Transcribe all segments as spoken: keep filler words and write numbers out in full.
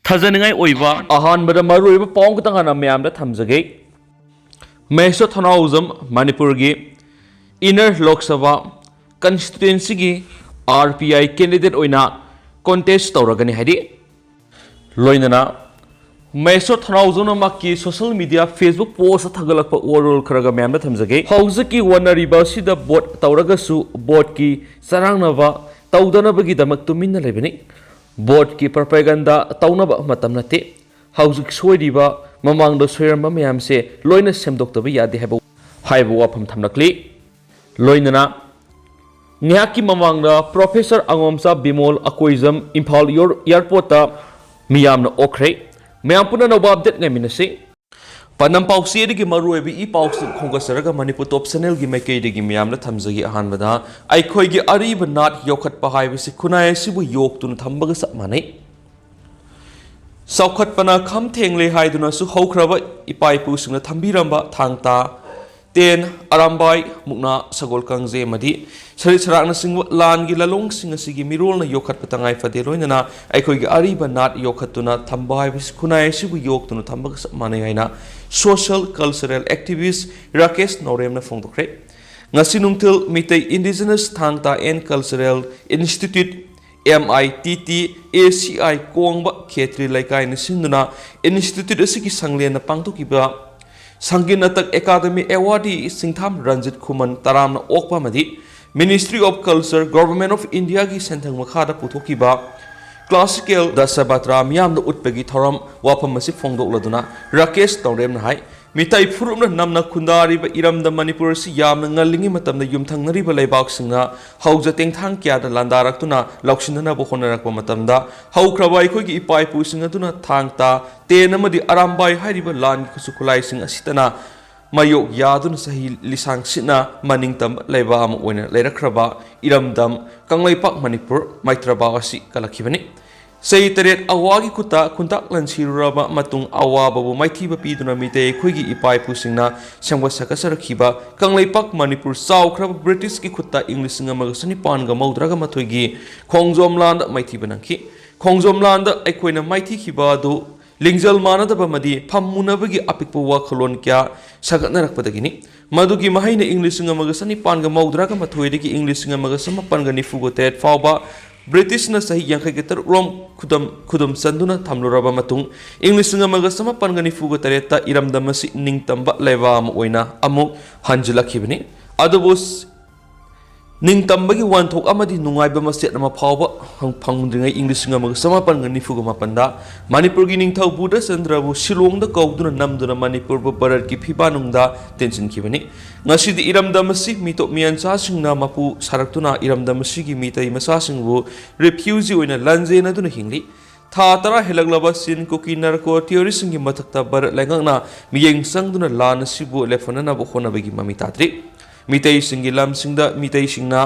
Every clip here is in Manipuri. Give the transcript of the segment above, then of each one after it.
ꯊꯥꯖꯅꯤꯡꯉꯥꯏ ꯑꯣꯏꯕ ꯑꯍꯥꯟꯕꯗ ꯃꯔꯨꯑꯣꯏꯕ ꯄꯥꯎ ꯈꯤꯇꯪ ꯍꯥꯟꯅ ꯃꯌꯥꯝꯗ ꯊꯝꯖꯒꯦ꯫ ꯃꯍꯦꯁꯣꯔ ꯊꯣꯡꯅꯥꯎꯖꯝ ꯃꯅꯤꯄꯨꯔꯒꯤ ꯏꯟꯅꯔ ꯂꯣꯛ ꯁꯚꯥ ꯀꯟꯁꯇꯤꯇ꯭ꯋꯦꯟꯁꯤꯒꯤ R P I candidate ꯑꯣꯏꯅ contest ꯇꯧꯔꯒꯅꯤ ꯍꯥꯏꯔꯤ꯫ ꯂꯣꯏꯅꯅ ꯃꯍꯦꯁꯣꯔ ꯊꯣꯡꯅꯥꯎꯖꯝꯅ ꯃꯍꯥꯛꯀꯤ social media Facebook post ꯊꯥꯒꯠꯂꯛꯄ ꯋꯥꯔꯣꯜ ꯈꯔꯒ ꯃꯌꯥꯝꯗ ꯊꯝꯖꯒꯦ꯫ ꯍꯧꯖꯤꯛꯀꯤ ꯋꯥꯅꯔꯤꯕ ꯑꯁꯤꯗ vote ꯇꯧꯔꯒꯁꯨ voteꯀꯤ ꯆꯔꯥꯡꯅꯕ ꯇꯧꯗꯅꯕꯒꯤꯗꯃꯛ ꯇꯨꯃꯤꯟꯅ ꯂꯩꯕꯅꯤ꯫ Voteꯀꯤ propaganda ꯇꯧꯅꯕ ꯃꯇꯝ ꯅꯠꯇꯦ꯫ ꯍꯧꯖꯤꯛ ꯁꯣꯏꯔꯤꯕ, ꯃꯃꯥꯡꯗ ꯁꯣꯏꯔꯝꯕ ꯃꯌꯥꯝꯁꯦ ꯂꯣꯏꯅ ꯁꯦꯝꯗꯣꯛꯇꯕ ꯌꯥꯗꯦ ꯍꯥꯏꯕ, ꯍꯥꯏꯕ ꯋꯥꯐꯝ ꯊꯝꯂꯛꯂꯤ꯫ ꯂꯣꯏꯅꯅ ꯉꯥꯏꯍꯥꯛꯀꯤ ꯃꯃꯥꯡꯗ Professor ꯑꯉꯣꯝꯆꯥ ꯕꯤꯃꯣꯜ ꯑꯀꯣꯏꯖꯝ ꯏꯝꯐꯥꯜ ꯌꯣꯔ-, airportꯇ ꯃꯤꯌꯥꯝꯅ ꯑꯣꯛꯈ꯭ꯔꯦ꯫ ꯃꯌꯥꯝ ꯄꯨꯟꯅ ꯑꯅꯧꯕ update ꯉꯥꯏꯃꯤꯟꯅꯁꯤ꯫ ꯄꯥꯟꯗꯝ ꯄꯥꯎꯆꯦꯗꯒꯤ ꯃꯔꯨꯑꯣꯏꯕ ꯏ ꯄꯥꯎꯁꯤꯡ ꯈꯣꯝꯒꯠꯆꯔꯒ ꯃꯅꯤꯄꯨꯔ ꯇꯣꯞ ꯆꯦꯅꯦꯜꯒꯤ ꯃꯥꯏꯀꯩꯗꯒꯤ ꯃꯌꯥꯝꯗ ꯊꯝꯖꯒꯦ꯫ ꯑꯍꯥꯟꯕꯗ, ꯑꯩꯈꯣꯏꯒꯤ ꯑꯔꯤꯕ ꯅꯥꯠ ꯌꯣꯛꯈꯠꯄ ꯍꯥꯏꯕꯁꯤ ꯈꯨꯟꯅꯥꯏ ꯑꯁꯤꯕꯨ ꯌꯣꯛꯇꯨꯅ ꯊꯝꯕꯒ ꯆꯞ ꯃꯥꯟꯅꯩ꯫ ꯆꯥꯎꯈꯠꯄꯅ ꯈꯝ ꯊꯦꯡꯂꯦ ꯍꯥꯏꯗꯨꯅꯁꯨ ꯍꯧꯈ꯭ꯔꯕ ꯏꯄꯥ ꯏꯄꯨꯁꯤꯡꯅ ꯊꯝꯕꯤꯔꯝꯕ ꯊꯥꯡ ꯇꯥ, ꯇꯦꯟ, ꯑꯔꯥꯝꯕꯥꯏ, ꯃꯨꯛꯅꯥ, ꯁꯒꯣꯜ ꯀꯥꯡꯖꯩ ꯑꯃꯗꯤ ꯁꯔꯤꯠ ꯁꯔꯥꯛꯅꯆꯤꯡꯕ ꯂꯥꯟꯒꯤ ꯂꯥꯂꯣꯡꯁꯤꯡ ꯑꯁꯤꯒꯤ ꯃꯤꯔꯣꯜꯅ ꯌꯣꯛꯈꯠꯄ ꯇꯉꯥꯏ ꯐꯗꯦ꯫ ꯂꯣꯏꯅꯅ ꯑꯩꯈꯣꯏꯒꯤ ꯑꯔꯤꯕ ꯅꯥꯠ ꯌꯣꯛꯈꯠꯇꯨꯅ ꯊꯝꯕ ꯍꯥꯏꯕꯁꯤ ꯈꯨꯟꯅꯥꯏ ꯑꯁꯤꯕꯨ ꯌꯣꯛꯇꯨꯅ ꯊꯝꯕꯒ ꯆꯞ ꯃꯥꯟꯅꯩ ꯍꯥꯏꯅ social cultural activist ꯔꯥꯀꯦꯁ ꯅꯥꯎꯔꯦꯝꯅ ꯐꯣꯡꯗꯣꯛꯈ꯭ꯔꯦ꯫ ꯉꯁꯤ ꯅꯨꯡꯊꯤꯜ ꯃꯤꯇꯩ Indigenous ꯊꯥꯡ ꯇꯥ and Cultural Institute, M I T T, A C I ꯀꯣꯡꯕ ꯈꯦꯇ꯭ꯔꯤ ꯂꯩꯀꯥꯏꯅ ꯁꯤꯟꯗꯨꯅ institute ꯑꯁꯤꯒꯤ ꯁꯪꯂꯦꯟꯅ ꯄꯥꯡꯊꯣꯛꯈꯤꯕ ꯁꯪꯒꯤꯠ ꯅꯥꯇꯛ ꯑꯦꯀꯥꯗꯃꯤ awardee ꯁꯤꯡꯊꯥꯝ ꯔꯟꯖꯤꯠ ꯈꯨꯃꯟ ꯇꯔꯥꯝꯅ ꯑꯣꯛꯄ ꯑꯃꯗꯤ Ministry of Culture, Government of Indiaꯒꯤ ꯁꯦꯟꯊꯪ ꯃꯈꯥꯗ ꯄꯨꯊꯣꯛꯈꯤꯕ classical ꯗꯁꯕꯇ꯭ꯔꯥ ꯃꯤꯌꯥꯝꯗ ꯎꯠꯄꯒꯤ ꯊꯧꯔꯝ ꯋꯥꯐꯝ ꯑꯁꯤ ꯐꯣꯡꯗꯣꯛꯂꯗꯨꯅ ꯔꯥꯀꯦꯁ ꯅꯥꯎꯔꯦꯝꯅ ꯍꯥꯏ, ꯃꯤꯇꯩ ꯐꯨꯔꯨꯞꯅ ꯅꯝꯅ ꯈꯨꯟꯗꯥꯔꯤꯕ ꯏꯔꯝꯗꯝ ꯃꯅꯤꯄꯨꯔ ꯑꯁꯤ ꯌꯥꯝꯅ ꯉꯜꯂꯤꯉꯩ ꯃꯇꯝꯗ ꯌꯨꯝꯊꯪꯅꯔꯤꯕ ꯂꯩꯕꯥꯛꯁꯤꯡꯅ ꯍꯧꯖ ꯇꯦꯡꯊꯥꯡ ꯀꯌꯥꯗ ꯂꯥꯟꯗꯥꯔꯛꯇꯨꯅ ꯂꯧꯁꯤꯟꯅꯅꯕ ꯍꯣꯠꯅꯔꯛꯄ ꯃꯇꯝꯗ, ꯍꯧꯈ꯭ꯔꯕ ꯑꯩꯈꯣꯏꯒꯤ ꯏꯄꯥ ꯏꯄꯨꯁꯤꯡ ꯑꯗꯨꯅ ꯊꯥꯡ ꯇꯥ, ꯇꯦꯟ ꯑꯃꯗꯤ ꯑꯔꯥꯝꯕꯥꯏ ꯍꯥꯏꯔꯤꯕ ꯂꯥꯟꯒꯤ ꯈꯨꯠꯁꯨ ꯈꯨꯠꯂꯥꯏꯁꯤꯡ ꯑꯁꯤꯇꯅ ꯃꯥꯌꯣꯛ ꯌꯥꯗꯨꯅ ꯆꯍꯤ ꯂꯤꯁꯥꯡ ꯁꯤꯠꯅ ꯃꯅꯤꯡ ꯇꯝꯕ ꯂꯩꯕꯥꯛ ꯑꯃ ꯑꯣꯏꯅ ꯂꯩꯔꯛꯈ꯭ꯔꯕ ꯏꯔꯝꯗꯝ ꯀꯪꯂꯩꯄꯥꯛ ꯃꯅꯤꯄꯨꯔ ꯃꯩꯇ꯭ꯔꯕꯥꯎ ꯑꯁꯤ ꯀꯜꯂꯛꯈꯤꯕꯅꯤ꯫ ꯆꯍꯤ ꯇꯔꯦꯠ ꯑꯋꯥꯒꯤ ꯈꯨꯠꯇ ꯈꯨꯟꯇꯥꯛ ꯂꯥꯟꯁꯤꯔꯨꯔꯕ ꯃꯇꯨꯡ, ꯑꯋꯥꯕꯕꯨ ꯃꯥꯏꯊꯤꯕ ꯄꯤꯗꯨꯅ ꯃꯤꯇꯩ ꯑꯩꯈꯣꯏꯒꯤ ꯏꯄꯥ ꯏꯄꯨꯁꯤꯡꯅ ꯁꯦꯝꯒꯠ ꯁꯥꯒꯠꯆꯔꯛꯈꯤꯕ ꯀꯪꯂꯩꯄꯥꯛ ꯃꯅꯤꯄꯨꯔ ꯆꯥꯎꯈ꯭ꯔꯕ ꯕ꯭ꯔꯤꯇꯤꯁꯀꯤ ꯈꯨꯠꯇ ꯏꯪ ꯂꯤꯁꯤꯡ ꯑꯃꯒ ꯆꯅꯤꯄꯥꯟꯒ ꯃꯧꯗ꯭ꯔꯥꯒ ꯃꯥꯊꯣꯏꯒꯤ ꯈꯣꯡꯖꯣꯝ ꯂꯥꯟꯗ ꯃꯥꯏꯊꯤꯕ ꯅꯪꯈꯤ꯫ ꯈꯣꯡꯖꯣꯝ ꯂꯥꯟꯗ ꯑꯩꯈꯣꯏꯅ ꯃꯥꯏꯊꯤꯈꯤꯕ ꯑꯗꯨ ꯂꯤꯡꯖꯦꯜ ꯃꯥꯟꯅꯗꯕ ꯑꯃꯗꯤ ꯐꯝꯃꯨꯅꯕꯒꯤ ꯑꯄꯤꯛꯄ ꯋꯥꯈꯜꯂꯣꯟ ꯀꯌꯥ ꯁꯥꯒꯠꯅꯔꯛꯄꯗꯒꯤꯅꯤ꯫ ꯃꯗꯨꯒꯤ ꯃꯍꯩꯅ ꯏꯪ ꯂꯤꯁꯤꯡ ꯑꯃꯒ ꯆꯅꯤꯄꯥꯟꯒ ꯃꯧꯗ꯭ꯔꯥꯒ ꯃꯥꯊꯣꯏꯗꯒꯤ ꯏꯪ ꯂꯤꯁꯤꯡ ꯑꯃꯒ ꯆꯃꯥꯄꯟꯒ ꯅꯤꯐꯨꯒ ꯇꯔꯦꯠ ꯐꯥꯎꯕ ꯕ꯭ꯔꯤꯇꯤꯁꯅ ꯆꯍꯤ ꯌꯥꯡꯈꯩꯒ ꯇꯔꯨꯛ ꯔꯣꯝ ꯈꯨꯗꯝ, ꯈꯨꯗꯨꯝ ꯆꯟꯗꯨꯅ ꯊꯝꯂꯨꯔꯕ ꯃꯇꯨꯡ, ꯏꯪ ꯂꯤꯁꯤꯡ ꯑꯃꯒ ꯆꯃꯥꯄꯟꯒ ꯅꯤꯐꯨꯒ ꯇꯔꯦꯠꯇ ꯏꯔꯝꯗꯝ ꯑꯁꯤ ꯅꯤꯡꯇꯝꯕ ꯂꯩꯕꯥꯛ ꯑꯃ ꯑꯣꯏꯅ ꯑꯃꯨꯛ ꯍꯟꯖꯤꯜꯂꯛꯈꯤꯕꯅꯤ꯫ ꯑꯗꯨꯕꯨ ꯅꯤꯡꯇꯝꯕꯒꯤ ꯋꯥꯟꯊꯣꯛ ꯑꯃꯗꯤ ꯅꯨꯡꯉꯥꯏꯕ ꯃꯆꯦꯠ ꯑꯃ ꯐꯥꯎꯕ ꯐꯪ-, ꯐꯪꯗ꯭ꯔꯤꯉꯩ ꯏꯪ ꯂꯤꯁꯤꯡ ꯑꯃꯒ ꯆꯃꯥꯄꯟꯒ ꯅꯤꯐꯨꯒ ꯃꯥꯄꯟꯗ ꯃꯅꯤꯄꯨꯔꯒꯤ ꯅꯤꯡꯊꯧ ꯕꯨꯙꯆꯟꯗ꯭ꯔꯕꯨ ꯁꯤꯂꯣꯡꯗ ꯀꯧꯗꯨꯅ ꯅꯝꯗꯨꯅ ꯃꯅꯤꯄꯨꯔꯕꯨ ꯚꯥꯔꯠꯀꯤ ꯐꯤꯕꯥꯅꯨꯡꯗ ꯇꯦꯟꯁꯤꯟꯈꯤꯕꯅꯤ꯫ ꯉꯁꯤꯗꯤ ꯏꯔꯝꯗꯝ ꯑꯁꯤ ꯃꯤꯇꯣꯞ ꯃꯤꯌꯥꯟꯆꯥꯁꯤꯡꯅ ꯃꯄꯨ ꯁꯥꯔꯛꯇꯨꯅ ꯏꯔꯝꯗꯝ ꯑꯁꯤꯒꯤ ꯃꯤꯇꯩ ꯃꯆꯥꯁꯤꯡꯕꯨ ꯔꯤꯐ꯭ꯌꯨꯖꯤ ꯑꯣꯏꯅ ꯂꯥꯟꯖꯦꯟꯅꯗꯨꯅ ꯍꯤꯡꯂꯤ꯫ ꯊꯥ ꯇꯔꯥ ꯍꯦꯜꯂꯛꯂꯕ ꯆꯤꯟ ꯀꯨꯀꯤ ꯅꯥꯔꯀꯣ ꯇꯦꯔꯣꯔꯤꯁꯁꯤꯡꯒꯤ ꯃꯊꯛꯇ ꯚꯥꯔꯠ ꯂꯩꯉꯥꯛꯅ ꯃꯤꯠꯌꯦꯡ ꯆꯪꯗꯨꯅ ꯂꯥꯟ ꯑꯁꯤꯕꯨ ꯂꯦꯞꯍꯟꯅꯅꯕ ꯍꯣꯠꯅꯕꯒꯤ ꯃꯃꯤ ꯇꯥꯗ꯭ꯔꯤ꯫ ꯃꯤꯇꯩꯁꯤꯡꯒꯤ ꯂꯝꯁꯤꯡꯗ ꯃꯤꯇꯩꯁꯤꯡꯅ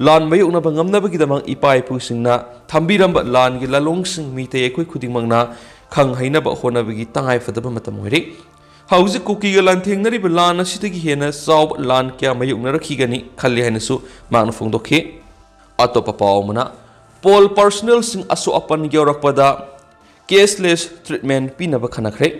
ꯂꯥꯟ ꯃꯥꯌꯣꯛꯅꯕ ꯉꯝꯅꯕꯒꯤꯗꯃꯛ ꯏꯄꯥ ꯏꯄꯨꯁꯤꯡꯅ ꯊꯝꯕꯤꯔꯝꯕ ꯂꯥꯟꯒꯤ ꯂꯥꯂꯣꯡꯁꯤꯡ ꯃꯤꯇꯩ ꯑꯩꯈꯣꯏ ꯈꯨꯗꯤꯡꯃꯛꯅ ꯈꯪ ꯍꯩꯅꯕ ꯍꯣꯠꯅꯕꯒꯤ ꯇꯉꯥꯏ ꯐꯗꯕ ꯃꯇꯝ ꯑꯣꯏꯔꯦ꯫ ꯍꯧꯖꯤꯛ ꯀꯨꯀꯤꯒ ꯂꯥꯟꯊꯦꯡꯅꯔꯤꯕ ꯂꯥꯟ ꯑꯁꯤꯗꯒꯤ ꯍꯦꯟꯅ ꯆꯥꯎꯕ ꯂꯥꯟ ꯀꯌꯥ ꯃꯥꯌꯣꯛꯅꯔꯛꯈꯤꯒꯅꯤ ꯈꯜꯂꯤ ꯍꯥꯏꯅꯁꯨ ꯃꯍꯥꯛꯅ ꯐꯣꯡꯗꯣꯛꯈꯤ꯫ ꯑꯇꯣꯞꯄ ꯄꯥꯎ ꯑꯃꯅ, ꯄꯣꯜ ꯄꯥꯔꯁꯣꯅꯦꯜꯁꯤꯡ ꯑꯁꯣꯛ ꯑꯄꯟ ꯌꯥꯎꯔꯛꯄꯗ cashless treatment ꯄꯤꯅꯕ ꯈꯟꯅꯈ꯭ꯔꯦ꯫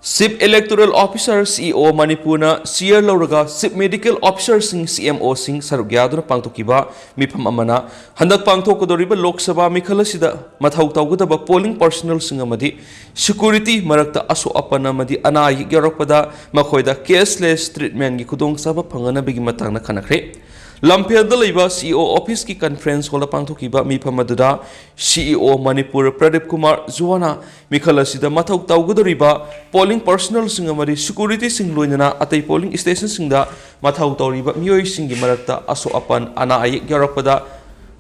Chief Electoral Officer, C E O, ꯃꯅꯤꯄꯨꯔꯅ ꯁꯤꯌꯔ ꯂꯧꯔꯒ Chief Medical Officerꯁꯤꯡ, C M Oꯁꯤꯡ ꯁꯔꯨꯛ ꯌꯥꯗꯨꯅ ꯄꯥꯡꯊꯣꯛꯈꯤꯕ ꯃꯤꯐꯝ ꯑꯃꯅ ꯍꯟꯗꯛ ꯄꯥꯡꯊꯣꯛꯀꯗꯧꯔꯤꯕ ꯂꯣꯛ ꯁꯚꯥ ꯃꯤꯈꯜ ꯑꯁꯤꯗ ꯃꯊꯧ ꯇꯧꯒꯗꯕ polling personnelꯁꯤꯡ ꯑꯃꯗꯤ security ꯃꯔꯛꯇ ꯑꯁꯣꯛ ꯑꯄꯟ ꯑꯃꯗꯤ ꯑꯅꯥ ꯑꯌꯦꯛ ꯌꯥꯎꯔꯛꯄꯗ ꯃꯈꯣꯏꯗ cashless treatmentꯀꯤ ꯈꯨꯗꯣꯡꯆꯥꯕ ꯐꯪꯍꯟꯅꯕꯒꯤ ꯃꯇꯥꯡꯗ ꯈꯟꯅꯈ꯭ꯔꯦ꯫ ꯂꯝꯐꯦꯜꯗ ꯂꯩꯕ C E O officeꯀꯤ conference hallꯗ ꯄꯥꯡꯊꯣꯛꯈꯤꯕ ꯃꯤꯐꯝ ꯑꯗꯨꯗ C E O Manipur Pradeep Kumar ꯖꯨꯋꯥꯅ ꯃꯤꯈꯜ ꯑꯁꯤꯗ ꯃꯊꯧ ꯇꯧꯒꯗꯧꯔꯤꯕ polling personnelꯁꯤꯡ ꯑꯃꯗꯤ securityꯁꯤꯡ, ꯂꯣꯏꯅꯅ ꯑꯇꯩ polling stationꯁꯤꯡꯗ ꯃꯊꯧ ꯇꯧꯔꯤꯕ ꯃꯤꯑꯣꯏꯁꯤꯡꯒꯤ ꯃꯔꯛꯇ ꯑꯁꯣꯛ ꯑꯄꯟ, ꯑꯅꯥ ꯑꯌꯦꯛ ꯌꯥꯎꯔꯛꯄꯗ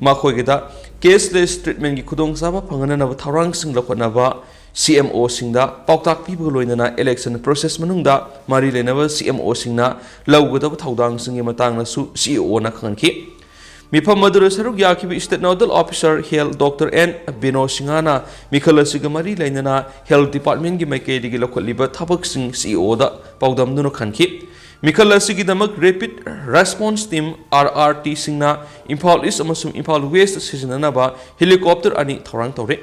ꯃꯈꯣꯏꯒꯤꯗ cashless treatmentꯀꯤ ꯈꯨꯗꯣꯡꯆꯥꯕ ꯐꯪꯍꯟꯅꯅꯕ ꯊꯧꯔꯥꯡꯁꯤꯡ ꯂꯧꯈꯠꯅꯕ C M Oꯁꯤꯡꯗ ꯄꯥꯎꯇꯥꯛ ꯄꯤꯕꯒ ꯂꯣꯏꯅꯅ election process ꯃꯅꯨꯡꯗ ꯃꯔꯤ ꯂꯩꯅꯕ C M Oꯁꯤꯡꯅ ꯂꯧꯒꯗꯕ ꯊꯧꯗꯥꯡꯁꯤꯡꯒꯤ ꯃꯇꯥꯡꯗꯁꯨ C E Oꯅ ꯈꯪꯍꯟꯈꯤ꯫ ꯃꯤꯐꯝ ꯑꯗꯨꯗ ꯁꯔꯨꯛ ꯌꯥꯈꯤꯕ State Nodal Officer Health Doctor N ꯕꯤꯅꯣ ꯁꯤꯡꯍꯅ ꯃꯤꯈꯜ ꯑꯁꯤꯒ ꯃꯔꯤ ꯂꯩꯅꯅ Health Departmentꯀꯤ ꯃꯥꯏꯀꯩꯗꯒꯤ ꯂꯧꯈꯠꯂꯤꯕ ꯊꯕꯛꯁꯤꯡ C E Oꯗ ꯄꯥꯎꯗꯝꯗꯨꯅ ꯈꯟꯈꯤ꯫ ꯃꯤꯈꯜ ꯑꯁꯤꯒꯤꯗꯃꯛ Rapid Response Team, R R T, ꯁꯤꯡꯅ ꯏꯝꯐꯥꯜ ꯏꯁ ꯑꯃꯁꯨꯡ ꯏꯝꯐꯥꯜ ꯋꯦꯁꯇ ꯁꯤꯖꯤꯟꯅꯅꯕ ꯍꯦꯂꯤꯀꯣꯞꯇꯔ ꯑꯅꯤ ꯊꯧꯔꯥꯡ ꯇꯧꯔꯦ꯫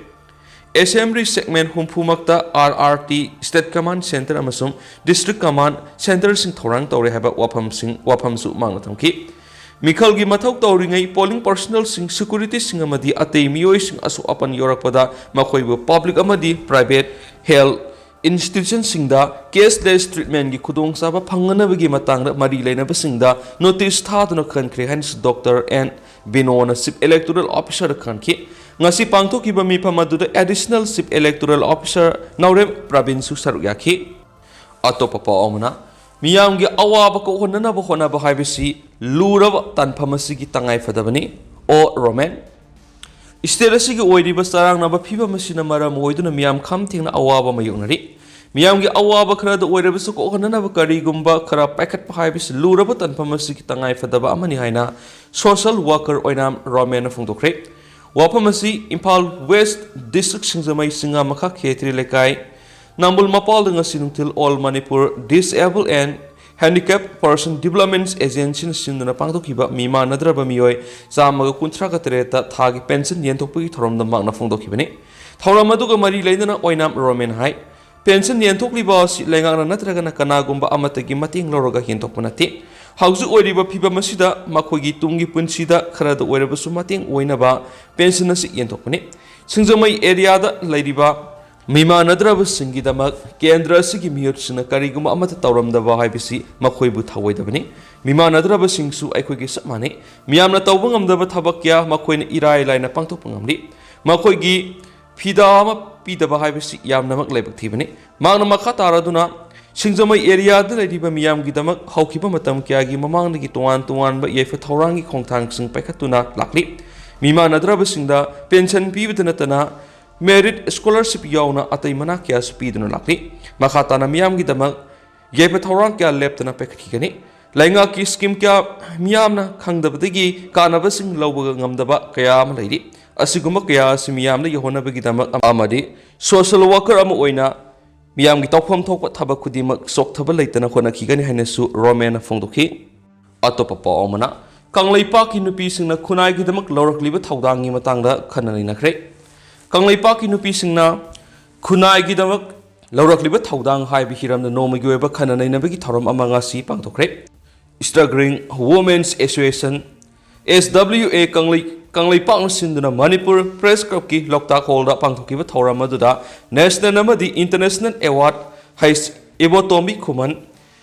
Assembly segment ꯍꯨꯝꯐꯨꯃꯛꯇ R R T, State Command Center ꯑꯃꯁꯨꯡ District Command Centreꯁꯤꯡ ꯊꯧꯔꯥꯡ ꯇꯧꯔꯦ ꯍꯥꯏꯕ ꯋꯥꯐꯝꯁꯤꯡ, ꯋꯥꯐꯝꯁꯨ ꯃꯥꯡꯅ ꯊꯝꯈꯤ꯫ ꯃꯤꯈꯜꯒꯤ ꯃꯊꯧ ꯇꯧꯔꯤꯉꯩ polling personnelꯁꯤꯡ, securityꯁꯤꯡ ꯑꯃꯗꯤ ꯑꯇꯩ ꯃꯤꯑꯣꯏꯁꯤꯡ ꯑꯁꯣꯛ ꯑꯄꯟ ꯌꯥꯎꯔꯛꯄꯗ ꯃꯈꯣꯏꯕꯨ public ꯑꯃꯗꯤ private health institutionꯁꯤꯡꯗ cashless treatmentꯀꯤ ꯈꯨꯗꯣꯡꯆꯥꯕ ꯐꯪꯅꯅꯕꯒꯤ ꯃꯇꯥꯡꯗ ꯃꯔꯤ ꯂꯩꯅꯕꯁꯤꯡꯗ notice ꯊꯥꯗꯨꯅ ꯈꯟꯈ꯭ꯔꯦ ꯍꯥꯏꯅꯁꯨ Doctor N ꯕꯤꯅꯣꯅ Chief Electoral Officerꯗ ꯈꯟꯈꯤ꯫ ꯉꯁꯤ ꯄꯥꯡꯊꯣꯛꯈꯤꯕ ꯃꯤꯐꯝ ꯑꯗꯨꯗ Additional Chief Electoral Officer ꯅꯥꯎꯔꯦꯝ ꯄ꯭ꯔꯕꯤꯟꯁꯨ ꯁꯔꯨꯛ ꯌꯥꯈꯤ꯫ ꯑꯇꯣꯞꯄ ꯄꯥꯎ ꯑꯃꯅ, ꯃꯤꯌꯥꯝꯒꯤ ꯑꯋꯥꯕ ꯀꯣꯛꯍꯟꯅꯅꯕ ꯍꯣꯠꯅꯕ ꯍꯥꯏꯕꯁꯤ ꯂꯨꯔꯕ ꯇꯥꯟꯐꯝ ꯑꯁꯤꯒꯤ ꯇꯉꯥꯏꯐꯗꯕꯅꯤ, ꯑꯣ ꯔꯣꯃꯦꯟ꯫ State ꯑꯁꯤꯒꯤ ꯑꯣꯏꯔꯤꯕ ꯆꯔꯥꯡꯅꯕ ꯐꯤꯕꯝ ꯑꯁꯤꯅ ꯃꯔꯝ ꯑꯣꯏꯗꯨꯅ ꯃꯤꯌꯥꯝ ꯈꯝ ꯊꯦꯡꯅ ꯑꯋꯥꯕ ꯃꯥꯌꯣꯛꯅꯔꯤ꯫ ꯃꯤꯌꯥꯝꯒꯤ ꯑꯋꯥꯕ ꯈꯔꯗ ꯑꯣꯏꯔꯕꯁꯨ ꯀꯣꯛꯍꯟꯅꯅꯕ ꯀꯔꯤꯒꯨꯝꯕ ꯈꯔ ꯄꯥꯏꯈꯠꯄ ꯍꯥꯏꯕꯁꯤ ꯂꯨꯔꯕ ꯇꯥꯟꯐꯝ ꯑꯁꯤꯒꯤ ꯇꯉꯥꯏꯐꯗꯕ ꯑꯃꯅꯤ ꯍꯥꯏꯅ social worker ꯑꯣꯏꯅꯥꯝ ꯔꯣꯃꯦꯟꯅ ꯐꯣꯡꯗꯣꯛꯈ꯭ꯔꯦ꯫ ꯋꯥꯐꯝ ꯑꯁꯤ ꯏꯝꯐꯥꯜ West District ꯁꯤꯡꯖꯃꯩ ꯆꯤꯡꯉꯥ ꯃꯈꯥ ꯈꯦꯇ꯭ꯔꯤ ꯂꯩꯀꯥꯏ, ꯅꯝꯕꯨꯜ ꯃꯄꯥꯜꯗ ꯉꯁꯤ ꯅꯨꯡꯊꯤꯜ All Manipur Disabled and Handicap Person Development Agencyꯅ ꯁꯤꯟꯗꯨꯅ ꯄꯥꯡꯊꯣꯛꯈꯤꯕ ꯃꯤꯃꯥꯟꯅꯗ꯭ꯔꯕ ꯃꯤꯑꯣꯏ ꯆꯥꯝꯃꯒ ꯀꯨꯟꯊ꯭ꯔꯥꯒ ꯇꯔꯦꯠꯇ ꯊꯥꯒꯤ pension ꯌꯦꯟꯊꯣꯛꯄꯒꯤ ꯊꯧꯔꯝꯗ ꯃꯍꯥꯛꯅ ꯐꯣꯡꯗꯣꯛꯈꯤꯕꯅꯤ꯫ ꯊꯧꯔꯝ ꯑꯗꯨꯒ ꯃꯔꯤ ꯂꯩꯅꯅ ꯑꯣꯏꯅꯥꯝ ꯔꯣꯃꯦꯟ ꯍꯥꯏ, pension ꯌꯦꯟꯊꯣꯛꯂꯤꯕ ꯑꯁꯤ ꯂꯩꯉꯥꯛꯅ ꯅꯠꯇ꯭ꯔꯒꯅ ꯀꯅꯥꯒꯨꯝꯕ ꯑꯃꯠꯇꯒꯤ ꯃꯇꯦꯡ ꯂꯧꯔꯒ ꯌꯦꯟꯊꯣꯛꯄ ꯅꯠꯇꯦ꯫ ꯍꯧꯖꯤꯛ ꯑꯣꯏꯔꯤꯕ ꯐꯤꯕꯝ ꯑꯁꯤꯗ ꯃꯈꯣꯏꯒꯤ ꯇꯨꯡꯒꯤ ꯄꯨꯟꯁꯤꯗ ꯈꯔꯗ ꯑꯣꯏꯔꯕꯁꯨ ꯃꯇꯦꯡ ꯑꯣꯏꯅꯕ pension ꯑꯁꯤ ꯌꯦꯟꯊꯣꯛꯄꯅꯤ꯫ ꯁꯤꯡꯖꯃꯩ areaꯗ ꯂꯩꯔꯤꯕ ꯃꯤꯃꯥꯟꯅꯗ꯭ꯔꯕꯁꯤꯡꯒꯤꯗꯃꯛ ꯀꯦꯟꯗ꯭ꯔ ꯑꯁꯤꯒꯤ ꯃꯤꯍꯨꯠꯁꯤꯡꯅ ꯀꯔꯤꯒꯨꯝꯕ ꯑꯃꯠꯇ ꯇꯧꯔꯝꯗꯕ ꯍꯥꯏꯕꯁꯤ ꯃꯈꯣꯏꯕꯨ ꯊꯧꯑꯣꯏꯗꯕꯅꯤ꯫ ꯃꯤꯃꯥꯟꯅꯗ꯭ꯔꯕꯁꯤꯡꯁꯨ ꯑꯩꯈꯣꯏꯒꯤ ꯆꯞ ꯃꯥꯟꯅꯩ꯫ ꯃꯤꯌꯥꯝꯅ ꯇꯧꯕ ꯉꯝꯗꯕ ꯊꯕꯛ ꯀꯌꯥ ꯃꯈꯣꯏꯅ ꯏꯔꯥꯏ ꯂꯥꯏꯅ ꯄꯥꯡꯊꯣꯛꯄ ꯉꯝꯂꯤ꯫ ꯃꯈꯣꯏꯒꯤ ꯐꯤꯗꯥ ꯑꯃ ꯄꯤꯗꯕ ꯍꯥꯏꯕꯁꯤ ꯌꯥꯝꯅꯃꯛ ꯂꯥꯏꯕꯛ ꯊꯤꯕꯅꯤ꯫ ꯃꯍꯥꯛꯅ ꯃꯈꯥ ꯇꯥꯔꯗꯨꯅ, ꯁꯤꯡꯖꯃꯩ areaꯗ ꯂꯩꯔꯤꯕ ꯃꯤꯌꯥꯝꯒꯤꯗꯃꯛ ꯍꯧꯈꯤꯕ ꯃꯇꯝ ꯀꯌꯥꯒꯤ ꯃꯃꯥꯡꯗꯒꯤ ꯇꯣꯉꯥꯟ ꯇꯣꯉꯥꯟꯕ ꯌꯥꯏꯐ ꯊꯧꯔꯥꯡꯒꯤ ꯈꯣꯡꯊꯥꯡꯁꯤꯡ ꯄꯥꯏꯈꯠꯇꯨꯅ ꯂꯥꯛꯂꯤ꯫ ꯃꯤꯃꯥꯟꯅꯗ꯭ꯔꯕꯁꯤꯡꯗ pension ꯄꯤꯕꯇ ꯅꯠꯇꯅ merit scholarship ꯌꯥꯎꯅ ꯑꯇꯩ ꯃꯅꯥ ꯀꯌꯥꯁꯨ ꯄꯤꯗꯨꯅ ꯂꯥꯛꯂꯤ꯫ ꯃꯈꯥ ꯇꯥꯅ ꯃꯤꯌꯥꯝꯒꯤꯗꯃꯛ ꯌꯥꯏꯐ ꯊꯧꯔꯥꯡ ꯀꯌꯥ ꯂꯦꯞꯇꯅ ꯄꯥꯏꯈꯠꯈꯤꯒꯅꯤ꯫ ꯂꯩꯉꯥꯛꯀꯤ scheme ꯀꯌꯥ ꯃꯤꯌꯥꯝꯅ ꯈꯪꯗꯕꯗꯒꯤ ꯀꯥꯟꯅꯕꯁꯤꯡ ꯂꯧꯕ ꯉꯝꯗꯕ ꯀꯌꯥ ꯑꯃ ꯂꯩꯔꯤ꯫ ꯑꯁꯤꯒꯨꯝꯕ ꯀꯌꯥ ꯑꯁꯤ ꯃꯤꯌꯥꯝꯗ ꯌꯧꯍꯟꯅꯕꯒꯤꯗꯃꯛ ꯑꯃꯗꯤ social worker ꯑꯃ ꯑꯣꯏꯅ ꯃꯤꯌꯥꯝꯒꯤ ꯇꯧꯐꯝ ꯊꯣꯛꯄ ꯊꯕꯛ ꯈꯨꯗꯤꯡꯃꯛ ꯆꯣꯛꯊꯕ ꯂꯩꯇꯅ ꯍꯣꯠꯅꯈꯤꯒꯅꯤ ꯍꯥꯏꯅꯁꯨ ꯔꯣꯃꯦꯟꯅ ꯐꯣꯡꯗꯣꯛꯈꯤ꯫ ꯑꯇꯣꯞꯄ ꯄꯥꯎ ꯑꯃꯅ, ꯀꯪꯂꯩꯄꯥꯛꯀꯤ ꯅꯨꯄꯤꯁꯤꯡꯅ ꯈꯨꯟꯅꯥꯏꯒꯤꯗꯃꯛ ꯂꯧꯔꯛꯂꯤꯕ ꯊꯧꯗꯥꯡꯒꯤ ꯃꯇꯥꯡꯗ ꯈꯟꯅ ꯅꯩꯅꯈ꯭ꯔꯦ꯫ ꯀꯪꯂꯩꯄꯥꯛꯀꯤ ꯅꯨꯄꯤꯁꯤꯡꯅ ꯈꯨꯟꯅꯥꯏꯒꯤꯗꯃꯛ ꯂꯧꯔꯛꯂꯤꯕ ꯊꯧꯗꯥꯡ ꯍꯥꯏꯕ ꯍꯤꯔꯝꯗ ꯅꯣꯡꯃꯒꯤ ꯑꯣꯏꯕ ꯈꯟꯅ ꯅꯩꯅꯕꯒꯤ ꯊꯧꯔꯝ ꯑꯃ ꯉꯁꯤ ꯄꯥꯡꯊꯣꯛꯈ꯭ꯔꯦ꯫ Struggling Women's Association, S W A ꯀꯪꯂꯩ-, ꯀꯪꯂꯩꯄꯥꯛꯅ ꯁꯤꯟꯗꯨꯅ ꯃꯅꯤꯄꯨꯔ ꯄ꯭ꯔꯦꯁ ꯀ꯭ꯂꯕꯀꯤ ꯂꯣꯛꯇꯥꯛ ꯍꯣꯜꯗ ꯄꯥꯡꯊꯣꯛꯈꯤꯕ ꯊꯧꯔꯝ ꯑꯗꯨꯗ ꯅꯦꯁꯅꯦꯜ ꯑꯃꯗꯤ ꯏꯟꯇꯔꯅꯦꯁꯅꯦꯜ ꯑꯦꯋꯥꯔꯗ ꯍꯩꯁ Ibotombi Khuman,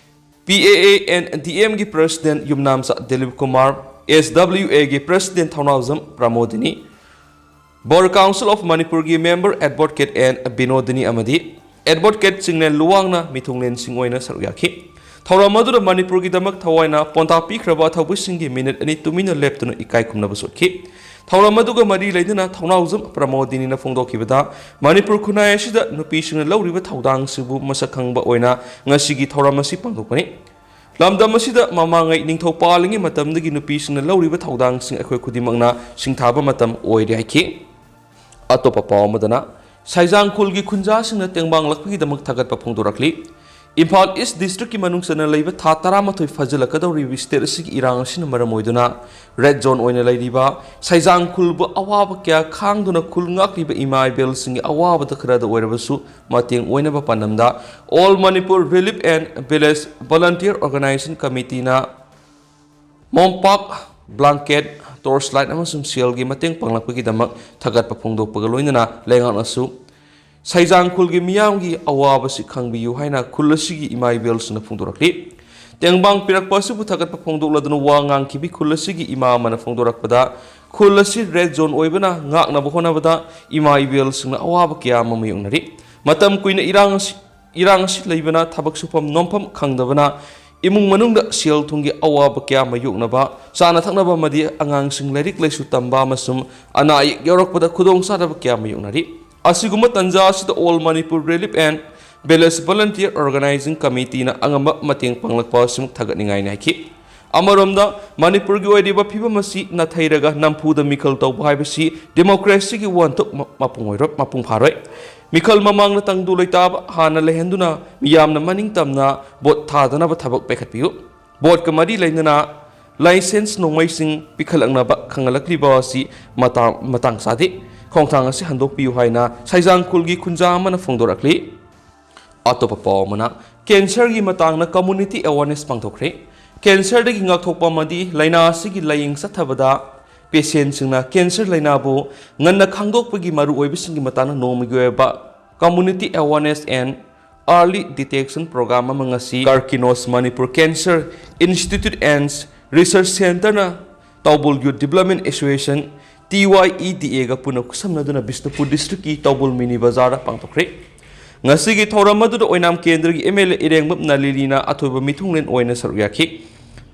P A A and D M ꯒꯤ president Yumnamcha Dilip Kumar, S W A ꯒꯤ president Thounaojam Pramodini, Bar Council of ꯃꯅꯤꯄꯨꯔꯒꯤ ꯃꯦꯝꯕꯔ ꯑꯦꯗꯚꯣꯀꯦꯠ ꯑꯦꯟ ꯕꯤꯅꯣꯗꯤꯅꯤ ꯑꯃꯗꯤ ꯑꯦꯗꯚꯣꯀꯦꯠ ꯆꯤꯡꯂꯦꯟ ꯂꯨꯋꯥꯡꯅ ꯃꯤꯊꯨꯡꯂꯦꯟꯁꯤꯡ ꯑꯣꯏꯅ ꯁꯔꯨꯛ ꯌꯥꯈꯤ꯫ ꯊꯧꯔꯝ ꯑꯗꯨꯗ ꯃꯅꯤꯄꯨꯔꯒꯤꯗꯃꯛ ꯊꯋꯥꯏꯅ ꯄꯣꯟꯊꯥ ꯄꯤꯈ꯭ꯔꯕ ꯑꯊꯧꯕꯁꯤꯡꯒꯤ ꯃꯤꯅꯤꯠ ꯑꯅꯤ ꯇꯨꯃꯤꯟꯅ ꯂꯦꯞꯇꯨꯅ ꯏꯀꯥꯏ ꯈꯨꯝꯅꯕꯁꯨ ꯎꯠꯈꯤ꯫ ꯊꯧꯔꯝ ꯑꯗꯨꯒ ꯃꯔꯤ ꯂꯩꯅꯅ ꯊꯧꯅꯥꯎꯖꯝ ꯄ꯭ꯔꯃꯣꯗꯤꯅꯤꯅ ꯐꯣꯡꯗꯣꯛꯈꯤꯕꯗ, ꯃꯅꯤꯄꯨꯔ ꯈꯨꯟꯅꯥꯏ ꯑꯁꯤꯗ ꯅꯨꯄꯤꯁꯤꯡꯅ ꯂꯧꯔꯤꯕ ꯊꯧꯗꯥꯡꯁꯤꯕꯨ ꯃꯁꯛ ꯈꯪꯕ ꯑꯣꯏꯅ ꯉꯁꯤꯒꯤ ꯊꯧꯔꯝ ꯑꯁꯤ ꯄꯥꯡꯊꯣꯛꯄꯅꯤ꯫ ꯂꯝꯗꯝ ꯑꯁꯤꯗ ꯃꯃꯥꯡꯉꯩ ꯅꯤꯡꯊꯧ ꯄꯥꯜꯂꯤꯉꯩ ꯃꯇꯝꯗꯒꯤ ꯅꯨꯄꯤꯁꯤꯡꯅ ꯂꯧꯔꯤꯕ ꯊꯧꯗꯥꯡꯁꯤꯡ ꯑꯩꯈꯣꯏ ꯈꯨꯗꯤꯡꯃꯛꯅ ꯁꯤꯡꯊꯥꯕ ꯃꯇꯝ ꯑꯣꯏꯔꯦ ꯍꯥꯏꯈꯤ꯫ ꯑꯇꯣꯞꯄ ꯄꯥꯎ ꯑꯃꯗꯅ, ꯁꯩꯖꯥꯡ ꯈꯨꯜꯒꯤ ꯈꯨꯟꯖꯥꯁꯤꯡꯅ ꯇꯦꯡꯕꯥꯡꯂꯛꯄꯒꯤꯗꯃꯛ ꯊꯥꯒꯠꯄ ꯐꯣꯡꯗꯣꯔꯛꯂꯤ꯫ ꯏꯝꯐꯥꯜ ꯏꯁ ꯗꯤꯁꯇ꯭ꯔꯤꯛꯀꯤ ꯃꯅꯨꯡ ꯆꯟꯅ ꯂꯩꯕ ꯊꯥ ꯇꯔꯥꯃꯥꯊꯣꯏ ꯐꯥꯖꯤꯜꯂꯛꯀꯗꯧꯔꯤꯕ ꯁ꯭ꯇꯦꯠ ꯑꯁꯤꯒꯤ ꯏꯔꯥꯡ ꯑꯁꯤꯅ ꯃꯔꯝ ꯑꯣꯏꯗꯨꯅ ꯔꯦꯗ ꯖꯣꯟ ꯑꯣꯏꯅ ꯂꯩꯔꯤꯕ ꯁꯩꯖꯥꯡ ꯈꯨꯜꯕꯨ ꯑꯋꯥꯕ ꯀꯌꯥ ꯈꯥꯡꯗꯨꯅ ꯈꯨꯜ ꯉꯥꯛꯂꯤꯕ ꯏꯃꯥ ꯏꯕꯦꯜꯁꯤꯡꯒꯤ ꯑꯋꯥꯕꯗ ꯈꯔꯗ ꯑꯣꯏꯔꯕꯁꯨ ꯃꯇꯦꯡ ꯑꯣꯏꯅꯕ ꯄꯥꯟꯗꯝꯗ All Manipur Relief and Village Volunteer Organization Committeeꯅ ꯃꯣꯝꯄꯥꯛ, ꯕ꯭ꯂꯥꯡꯀꯦꯠ, ꯇꯣꯔꯆ ꯂꯥꯏꯠ ꯑꯃꯁꯨꯡ ꯁꯦꯜꯒꯤ ꯃꯇꯦꯡ ꯄꯥꯡꯂꯛꯄꯒꯤꯗꯃꯛ ꯊꯥꯒꯠꯄ ꯐꯣꯡꯗꯣꯛꯄꯒ ꯂꯣꯏꯅꯅ ꯂꯩꯉꯥꯛꯅꯁꯨ ꯁꯩꯖꯥꯡ ꯈꯨꯜꯒꯤ ꯃꯤꯌꯥꯝꯒꯤ ꯑꯋꯥꯕꯁꯤ ꯈꯪꯕꯤꯌꯨ ꯍꯥꯏꯅ ꯈꯨꯜ ꯑꯁꯤꯒꯤ ꯏꯃꯥ ꯏꯕꯦꯜꯁꯤꯡꯅ ꯐꯣꯡꯗꯣꯔꯛꯂꯤ꯫ ꯇꯦꯡꯕꯥꯡ ꯄꯤꯔꯛꯄ ꯑꯁꯤꯕꯨ ꯊꯥꯒꯠꯄ ꯐꯣꯡꯗꯣꯛꯂꯗꯨꯅ ꯋꯥ ꯉꯥꯡꯈꯤꯕꯤ ꯈꯨꯜ ꯑꯁꯤꯒꯤ ꯏꯃꯥ ꯑꯃꯅ ꯐꯣꯡꯗꯣꯔꯛꯄꯗ, ꯈꯨꯜ ꯑꯁꯤ ꯔꯦꯗ ꯖꯣꯟ ꯑꯣꯏꯕꯅ ꯉꯥꯛꯅꯕ ꯍꯣꯠꯅꯕꯗ ꯏꯃꯥ ꯏꯕꯦꯜꯁꯤꯡꯅ ꯑꯋꯥꯕ ꯀꯌꯥ ꯑꯃ ꯃꯥꯌꯣꯛꯅꯔꯤ꯫ ꯃꯇꯝ ꯀꯨꯏꯅ ꯏꯔꯥꯡ ꯑꯁꯤ, ꯏꯔꯥꯡ ꯑꯁꯤ ꯂꯩꯕꯅ ꯊꯕꯛ ꯁꯨꯐꯝ ꯅꯣꯝꯐꯝ ꯈꯪꯗꯕꯅ ꯏꯃꯨꯡ ꯃꯅꯨꯡꯗ ꯁꯦꯜ ꯊꯨꯝꯒꯤ ꯑꯋꯥꯕ ꯀꯌꯥ ꯃꯥꯌꯣꯛꯅꯕ, ꯆꯥꯅ ꯊꯛꯅꯕ ꯑꯃꯗꯤ ꯑꯉꯥꯡꯁꯤꯡ ꯂꯥꯏꯔꯤꯛ ꯂꯥꯏꯁꯨ ꯇꯝꯕ ꯑꯃꯁꯨꯡ ꯑꯅꯥ ꯑꯌꯦꯛ ꯌꯥꯎꯔꯛꯄꯗ ꯈꯨꯗꯣꯡꯆꯥꯗꯕ ꯀꯌꯥ ꯃꯥꯌꯣꯛꯅꯔꯤ꯫ ꯑꯁꯤꯒꯨꯝꯕ ꯇꯥꯟꯖꯥ ꯑꯁꯤꯗ All Manipur Relief and Village Volunteer Organizing Committeeꯅ ꯑꯉꯝꯕ ꯃꯇꯦꯡ ꯄꯥꯡꯂꯛꯄ ꯑꯁꯤꯃꯛ ꯊꯥꯒꯠꯅꯤꯡꯉꯥꯏꯅꯤ ꯍꯥꯏꯈꯤ꯫ ꯑꯃꯔꯣꯝꯗ, ꯃꯅꯤꯄꯨꯔꯒꯤ ꯑꯣꯏꯔꯤꯕ ꯐꯤꯕꯝ ꯑꯁꯤ ꯅꯥꯊꯩꯔꯒ ꯅꯝꯐꯨꯗ ꯃꯤꯈꯜ ꯇꯧꯕ ꯍꯥꯏꯕꯁꯤ ꯗꯦꯃꯣꯀ꯭ꯔꯦꯁꯤꯒꯤ ꯋꯥꯍꯟꯊꯣꯛ ꯃ-, ꯃꯄꯨꯡ ꯑꯣꯏꯔꯣꯏ, ꯃꯄꯨꯡ ꯐꯥꯔꯣꯏ꯫ ꯃꯤꯈꯜ ꯃꯃꯥꯡꯗ ꯇꯪꯗꯨ ꯂꯩꯇꯥꯕ, ꯍꯥꯟꯅ ꯂꯩꯍꯟꯗꯨꯅ ꯃꯤꯌꯥꯝꯅ ꯃꯅꯤꯡ ꯇꯝꯅ ꯚꯣꯠ ꯊꯥꯗꯅꯕ ꯊꯕꯛ ꯄꯥꯏꯈꯠꯄꯤꯌꯨ꯫ ꯚꯣꯠꯀ ꯃꯔꯤ ꯂꯩꯅꯅ ꯂꯥꯏꯁꯦꯟꯁ ꯅꯣꯡꯃꯩꯁꯤꯡ ꯄꯤꯈꯠꯂꯛꯅꯕ ꯈꯪꯍꯜꯂꯛꯂꯤꯕ ꯑꯁꯤ ꯃꯇꯥꯡ, ꯃꯇꯥꯡ ꯆꯥꯗꯦ꯫ ꯈꯣꯡꯊꯥꯡ ꯑꯁꯤ ꯍꯟꯗꯣꯛꯄꯤꯌꯨ ꯍꯥꯏꯅ ꯁꯩꯖꯥꯡ ꯈꯨꯜꯒꯤ ꯈꯨꯟꯖꯥ ꯑꯃꯅ ꯐꯣꯡꯗꯣꯔꯛꯂꯤ꯫ ꯑꯇꯣꯞꯄ ꯄꯥꯎ ꯑꯃꯅ, ꯀꯦꯟꯁꯔꯒꯤ ꯃꯇꯥꯡꯗ community awareness ꯄꯥꯡꯊꯣꯛꯈ꯭ꯔꯦ꯫ ꯀꯦꯟꯁꯔꯗꯒꯤ ꯉꯥꯛꯊꯣꯛꯄ ꯑꯃꯗꯤ ꯂꯥꯏꯅꯥ ꯑꯁꯤꯒꯤ ꯂꯥꯌꯦꯡ ꯆꯠꯊꯕꯗ ꯄꯦꯁꯦꯟꯁꯤꯡꯅ ꯀꯦꯟꯁꯔ ꯂꯥꯏꯅꯥꯕꯨ ꯉꯟꯅ ꯈꯪꯗꯣꯛꯄꯒꯤ ꯃꯔꯨꯑꯣꯏꯕꯁꯤꯡꯒꯤ ꯃꯇꯥꯡꯗ ꯅꯣꯡꯃꯒꯤ ꯑꯣꯏꯕ community awareness and early detection program ꯑꯃ ꯉꯁꯤ Karkinos Manipur Cancer Institute and Research Centreꯅ ꯇꯥꯎꯕꯨꯜ Youth Development Association, T Y E D Aꯒ ꯄꯨꯟꯅ ꯈꯨꯠꯁꯝꯅꯗꯨꯅ ꯕꯤꯁꯅꯨꯄꯨꯔ ꯗꯤꯁꯇ꯭ꯔꯤꯛꯀꯤ ꯇꯥꯎꯕꯨꯜ ꯃꯤꯅꯤ ꯕꯖꯥꯔꯗ ꯄꯥꯡꯊꯣꯛꯈ꯭ꯔꯦ꯫ ꯉꯁꯤꯒꯤ ꯊꯧꯔꯝ ꯑꯗꯨꯗ ꯑꯣꯏꯅꯥꯝ ꯀꯦꯟꯗ꯭ꯔꯒꯤ M L A ꯏꯔꯦꯡꯕꯝ ꯅꯂꯤꯅꯤꯅ ꯑꯊꯣꯏꯕ ꯃꯤꯊꯨꯡꯂꯦꯟ ꯑꯣꯏꯅ ꯁꯔꯨꯛ ꯌꯥꯈꯤ꯫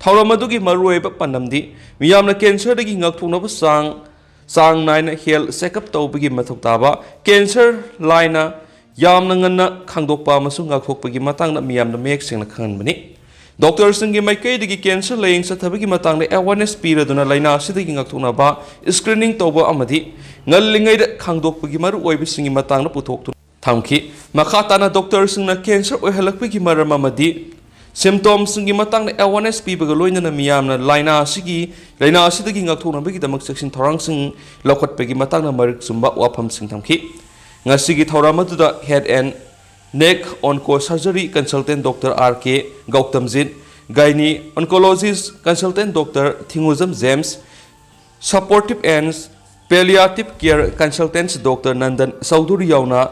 ꯊꯧꯔꯝ ꯑꯗꯨꯒꯤ ꯃꯔꯨꯑꯣꯏꯕ ꯄꯥꯟꯗꯝꯗꯤ ꯃꯤꯌꯥꯝꯅ ꯀꯦꯟꯁꯔꯗꯒꯤ ꯉꯥꯛꯊꯣꯛꯅꯕ ꯆꯥꯡ, ꯆꯥꯡ ꯅꯥꯏꯅ health checkup ꯇꯧꯕꯒꯤ ꯃꯊꯧ ꯇꯥꯕ, ꯀꯦꯟꯁꯔ ꯂꯥꯏꯅ ꯌꯥꯝꯅ ꯉꯟꯅ ꯈꯪꯗꯣꯛꯄ ꯑꯃꯁꯨꯡ ꯉꯥꯛꯊꯣꯛꯄꯒꯤ ꯃꯇꯥꯡꯗ ꯃꯤꯌꯥꯝꯗ ꯃꯌꯦꯛ ꯁꯦꯡꯅ ꯈꯪꯍꯟꯕꯅꯤ꯫ ꯗꯣꯛꯇꯔꯁꯤꯡꯒꯤ ꯃꯥꯏꯀꯩꯗꯒꯤ ꯀꯦꯟꯁꯔ ꯂꯥꯌꯦꯡ ꯆꯠꯊꯕꯒꯤ ꯃꯇꯥꯡꯗ awareness ꯄꯤꯔꯗꯨꯅ ꯂꯥꯏꯅꯥ ꯑꯁꯤꯗꯒꯤ ꯉꯥꯛꯊꯣꯛꯅꯕ screening ꯇꯧꯕ ꯑꯃꯗꯤ ꯉꯜꯂꯤꯉꯩꯗ ꯈꯪꯗꯣꯛꯄꯒꯤ ꯃꯔꯨꯑꯣꯏꯕꯁꯤꯡꯒꯤ ꯃꯇꯥꯡꯗ ꯄꯨꯊꯣꯛꯇꯨꯅ ꯊꯝꯈꯤ꯫ ꯃꯈꯥ ꯇꯥꯅ ꯗꯣꯛꯇꯔꯁꯤꯡꯅ ꯀꯦꯟꯁꯔ ꯑꯣꯏꯍꯜꯂꯛꯄꯒꯤ ꯃꯔꯝ ꯑꯃꯗꯤ symptomsꯁꯤꯡꯒꯤ ꯃꯇꯥꯡꯗ awareness ꯄꯤꯕꯒ ꯂꯣꯏꯅꯅ ꯃꯤꯌꯥꯝꯅ ꯂꯥꯏꯅꯥ ꯑꯁꯤꯒꯤ, ꯂꯥꯏꯅꯥ ꯑꯁꯤꯗꯒꯤ ꯉꯥꯛꯊꯣꯛꯅꯕꯒꯤꯗꯃꯛ ꯆꯦꯛꯁꯤꯟ ꯊꯧꯔꯥꯡꯁꯤꯡ ꯂꯧꯈꯠꯄꯒꯤ ꯃꯇꯥꯡꯗ ꯃꯔꯤꯛ ꯆꯨꯝꯕ ꯋꯥꯐꯝꯁꯤꯡ ꯊꯝꯈꯤ꯫ ꯉꯁꯤꯒꯤ ꯊꯧꯔꯝ ꯑꯗꯨꯗ head and neck onco surgery consultant Doctor R K Gautamjit, gynae oncologist consultant Doctor Thingujam James, supportive and palliative care consultants Doctor Nandan Chaudhary ꯌꯥꯎꯅ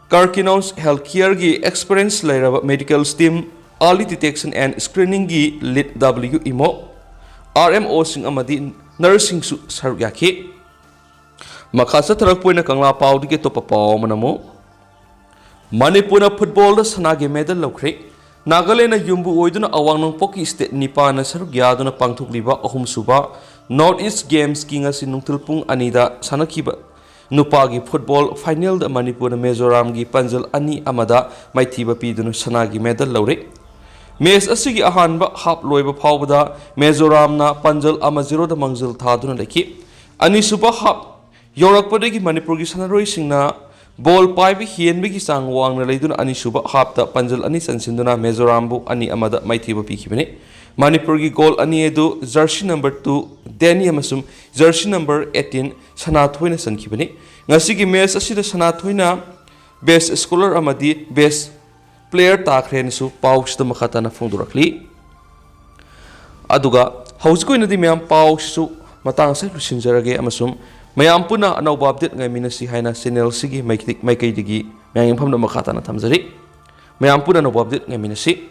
Karkinos Healthcareꯒꯤ experience ꯂꯩꯔꯕ medical team, early detection and screeningꯒꯤ lead W Imo, R M Oꯁꯤꯡ ꯑꯃꯗꯤ nurseꯁꯤꯡꯁꯨ ꯁꯔꯨꯛ ꯌꯥꯈꯤ꯫ ꯃꯈꯥ ꯆꯠꯊꯔꯛꯄ ꯑꯣꯏꯅ ꯀꯪꯂꯥ ꯄꯥꯎꯗꯒꯤ ꯑꯇꯣꯞꯄ ꯄꯥꯎ ꯑꯃꯅ ꯑꯃꯨꯛ, ꯃꯅꯤꯄꯨꯔꯅ footballꯗ ꯁꯅꯥꯒꯤ medal ꯂꯧꯈ꯭ꯔꯦ꯫ ꯅꯥꯒꯥꯂꯦꯟꯗꯅ ꯌꯨꯝꯕꯨ ꯑꯣꯏꯗꯨꯅ ꯑꯋꯥꯡ ꯅꯣꯡꯄꯣꯛꯀꯤ state ꯅꯤꯄꯥꯟꯅ ꯁꯔꯨꯛ ꯌꯥꯗꯨꯅ ꯄꯥꯡꯊꯣꯛꯂꯤꯕ ꯑꯍꯨꯝꯁꯨꯕ North East Gamesꯀꯤ ꯉꯁꯤ ꯅꯨꯡꯊꯤꯜ ꯄꯨꯡ ꯑꯅꯤꯗ ꯁꯥꯟꯅꯈꯤꯕ ꯅꯨꯄꯥꯒꯤ football finalꯗ ꯃꯅꯤꯄꯨꯔꯅ ꯃꯤꯖꯣꯔꯥꯝꯒꯤ ꯄꯥꯟꯖꯜ ꯑꯅꯤ ꯑꯃꯗ ꯃꯥꯏꯊꯤꯕ ꯄꯤꯗꯨꯅ ꯁꯅꯥꯒꯤ medal ꯂꯧꯔꯦ꯫ ꯃꯦꯆ ꯑꯁꯤꯒꯤ ꯑꯍꯥꯟꯕ ꯍꯥꯞ ꯂꯣꯏꯕ ꯐꯥꯎꯕꯗ ꯃꯤꯖꯣꯔꯥꯝꯅ ꯄꯥꯟꯖꯜ ꯑꯃ ꯖꯤꯔꯣꯗ ꯃꯥꯡꯖꯤꯜ ꯊꯥꯗꯨꯅ ꯂꯩꯈꯤ꯫ ꯑꯅꯤꯁꯨꯕ ꯍꯥꯞ ꯌꯧꯔꯛꯄꯗꯒꯤ ꯃꯅꯤꯄꯨꯔꯒꯤ ꯁꯥꯟꯅꯔꯣꯏꯁꯤꯡꯅ ꯕꯣꯜ ꯄꯥꯏꯕ ꯍꯦꯟꯕꯒꯤ ꯆꯥꯡ ꯋꯥꯡꯅ ꯂꯩꯗꯨꯅ ꯑꯅꯤꯁꯨꯕ ꯍꯥꯞꯇ ꯄꯥꯟꯖꯜ ꯑꯅꯤ ꯆꯟꯁꯤꯟꯗꯨꯅ ꯃꯤꯖꯣꯔꯥꯝꯕꯨ ꯑꯅꯤ ꯑꯃꯗ ꯃꯥꯏꯊꯤꯕ ꯄꯤꯈꯤꯕꯅꯤ꯫ ꯃꯅꯤꯄꯨꯔꯒꯤ ꯒꯣꯜ ꯑꯅꯤ ꯑꯗꯨ ꯖꯔꯁꯤ ꯅꯝꯕꯔ ꯇꯨ ꯗꯦꯅꯤ ꯑꯃꯁꯨꯡ ꯖꯔꯁꯤ ꯅꯝꯕꯔ ꯑꯩꯠꯇꯤꯟ ꯁꯅꯥꯊꯣꯏꯅ ꯆꯟꯈꯤꯕꯅꯤ꯫ ꯉꯁꯤꯒꯤ ꯃꯦꯆ ꯑꯁꯤꯗ ꯁꯅꯥꯊꯣꯏꯅ ꯕꯦꯁ ꯁ꯭ꯀꯣꯂꯔ ꯑꯃꯗꯤ ꯕꯦꯁ ꯄ꯭ꯂꯦꯌꯔ ꯇꯥꯈ꯭ꯔꯦꯅꯁꯨ ꯄꯥꯎꯁꯤꯗ ꯃꯈꯥ ꯇꯥꯅ ꯐꯣꯡꯗꯣꯔꯛꯂꯤ꯫ ꯑꯗꯨꯒ ꯍꯧꯖꯤꯛ ꯑꯣꯏꯅꯗꯤ ꯃꯌꯥꯝ ꯄꯥꯎꯁꯤꯁꯨ ꯃꯇꯥꯡ ꯑꯁꯤꯗ ꯂꯣꯏꯁꯤꯟꯖꯔꯒꯦ ꯑꯃꯁꯨꯡ ꯃꯌꯥꯝ ꯄꯨꯟꯅ ꯑꯅꯧꯕ ꯑꯞꯗꯦꯠ ꯉꯥꯏꯃꯤꯟꯅꯁꯤ ꯍꯥꯏꯅ ꯆꯦꯅꯦꯜꯁꯤꯒꯤ ꯃꯥꯏꯀꯩ-, ꯃꯥꯏꯀꯩꯗꯒꯤ ꯃꯌꯥꯝꯒꯤ ꯃꯐꯝꯗ ꯃꯈꯥ ꯇꯥꯅ ꯊꯝꯖꯔꯤ꯫ ꯃꯌꯥꯝ ꯄꯨꯟꯅ ꯑꯅꯧꯕ ꯑꯞꯗꯦꯠ ꯉꯥꯏꯃꯤꯟꯅꯁꯤ꯫